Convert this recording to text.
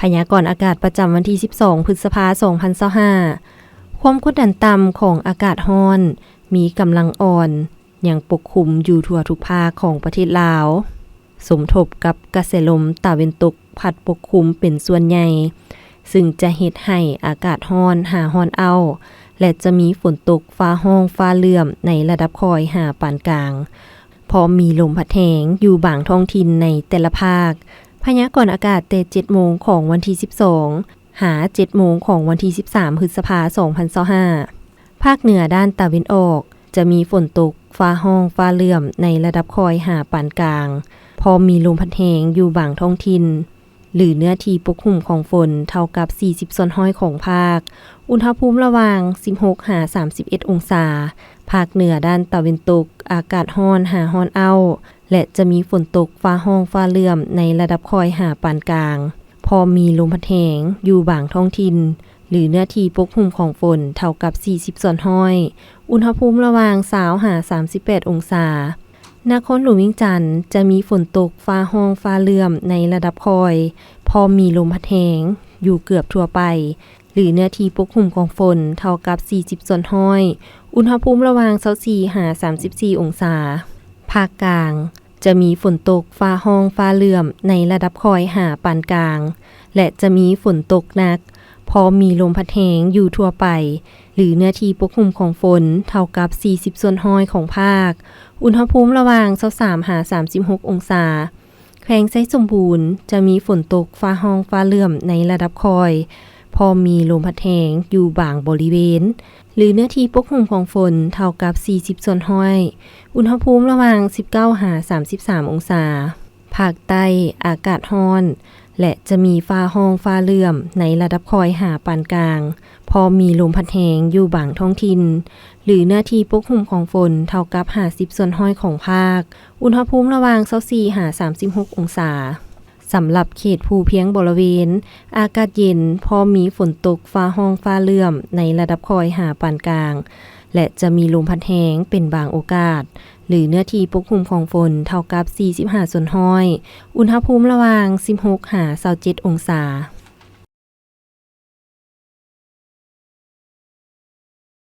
ພະຍາກອນອາກາດປະຈຳວັນທີສິບສອງ ພຶດສະພາ ສອງພັນຊາວຫ້າ ຄວາມກົດດັນຕ່ຳຂອງອາກາດຮ້ອນມີກຳລັງອ່ອນ ຍັງປົກຄຸມຢູ່ທົ່ວທຸກພາກຂອງປະເທດລາວ, ສົມທົບກັບກະແສລົມຕາເວັນຕົກພັດປົກຄຸມເປັນສ່ວນໃຫຍ່, ຊຶ່ງຈະເຮັດໃຫ້ອາກາດຮ້ອນຫາຮ້ອນເອົ້າ ແລະ ຈະມີຝົນຕົກຟ້າຮ້ອງຟ້າເຫຼື້ອມໃນລະດັບຄ່ອຍຫາປານກາງ, ພ້ອມມີລົມພັດແຮງຢູ່ບາງທ້ອງຖິ່ນໃນແຕ່ລະພາກ. ພະຍາກອນອາກາດແຕ່ເຈັດໂມງຂອງວັນທີສິບສອງ ຫາເຈັດໂມງຂອງວັນທີສິບສາມ ພຶດສະພາ ສອງພັນຊາວຫ້າ ພາກເໜືອດ້ານຕາເວັນອອກ ຈະມີຝົນຕົກຟ້າຮ້ອງຟ້າເຫຼື້ອມໃນລະດັບຄ່ອຍຫາປານກາງ, ພ້ອມມີລົມພັດແຮງຢູ່ບາງທ້ອງຖິ່ນ ຫຼື ເນື້ອທີ່ປົກຫຸ້ມຂອງຝົນເທົ່າກັບສີ່ສິບສ່ວນຮ້ອຍຂອງພາກ, ອຸນຫະພູມລະຫວ່າງສິບຫົກຫາສາມສິບເອັດອົງສາ. ພາກເໜືອດ້ານຕາເວັນຕົກ ອາກາດຮ້ອນຫາຮ້ອນເອົ້າ ແລະ ຈະມີຝົນຕົກຟ້າຮ້ອງຟ້າເຫຼື້ອມໃນລະດັບຄ່ອຍຫາປານກາງ, ພ້ອມມີລົມພັດແຮງຢູ່ບາງທ້ອງຖິ່ນ ຫຼື ເນື້ອທີ່ປົກຫຸ້ມຂອງຝົນເທົ່າກັບສີ່ສິບສ່ວນຮ້ອຍ, ອຸນຫະພູມລະຫວ່າງຊາວຫາສາມສິບແປດອົງສາ. ນະຄອນຫຼວງວຽງຈັນ ຈະມີຝົນຕົກຟ້າຮ້ອງຟ້າເຫຼື້ອມໃນລະດັບຄ່ອຍ, ພ້ອມມີລົມພັດແຮງຢູ່ເກືອບທົ່ວໄປ ຫຼື ເນື້ອທີ່ປົກຫຸ້ມຂອງຝົນເທົ່າກັບສີ່ສິບສ່ວນຮ້ອຍ, ອຸນຫະພູມລະຫວ່າງຊາວສີ່ຫາສາມສິບສີ່ອົງສາ. ພາກກາງ ຈະມີຝົນຕົກຟ້າຮ້ອງຟ້າເຫຼື້ອມໃນລະດັບຄ່ອຍຫາປານກາງ ແລະ ຈະມີຝົນຕົກໜັກ, ພ້ອມມີລົມພັດແຮງຢູ່ທົ່ວໄປ ຫຼື ເນື້ອທີ່ປົກຫຸ້ມຂອງຝົນເທົ່າກັບສີ່ສິບສ່ວນຮ້ອຍຂອງພາກ, ອຸນຫະພູມລະຫວ່າງຊາວສາມຫາສາມສິບຫົກອົງສາ. ແຂວງໄຊສົມບູນ ຈະມີຝົນຕົກຟ້າຮ້ອງຟ້າເຫຼື້ອມໃນລະດັບຄ່ອຍ, ພ້ອມມີລົມພັດແຮງຢູ່ບາງບໍລິເວນ ຫຼື ເນື້ອທີ່ປົກຫຸ້ມຂອງຝົນເທົ່າກັບສີ່ສິບສ່ວນຮ້ອຍ, ອຸນຫະພູມລະຫວ່າງສິບເກົ້າຫາສາມສິບສາມອົງສາ. ພາກໃຕ້ອາກາດຮ້ອນ ແລະ ຈະມີຟ້າຮ້ອງຟ້າເຫຼື້ອມໃນລະດັບຄ່ອຍຫາປານກາງ, ພ້ອມມີລົມພັດແຮງຢູ່ບາງທ້ອງຖິ່ນ ຫຼື ເນື້ອທີ່ປົກຫຸ້ມຂອງຝົນເທົ່າກັບຫ້າສິບສ່ວນຮ້ອຍຂອງພາກ, ອຸນຫະພູມລະຫວ່າງຊາວສີ່ຫາສາມສິບຫົກອົງສາ. ສຳລັບເຂດພູພຽງບໍລະເວນ ອາກາດເຢັນ, ພ້ອມມີຝົນຕົກຟ້າຮ້ອງຟ້າເຫຼື້ອມໃນລະດັບຄ່ອຍຫາປານກາງ ແລະ ຈະມີລົມພັດແຮງເປັນບາງໂອກາດ ຫຼື ເນື້ອທີ່ປົກຫຸ້ມຂອງຝົນເທົ່າກັບສີ່ສິບຫ້າສ່ວນຮ້ອຍ, ອຸນຫະພູມລະຫວ່າງສິບຫົກຫາຊາວເຈັດອົງສາ.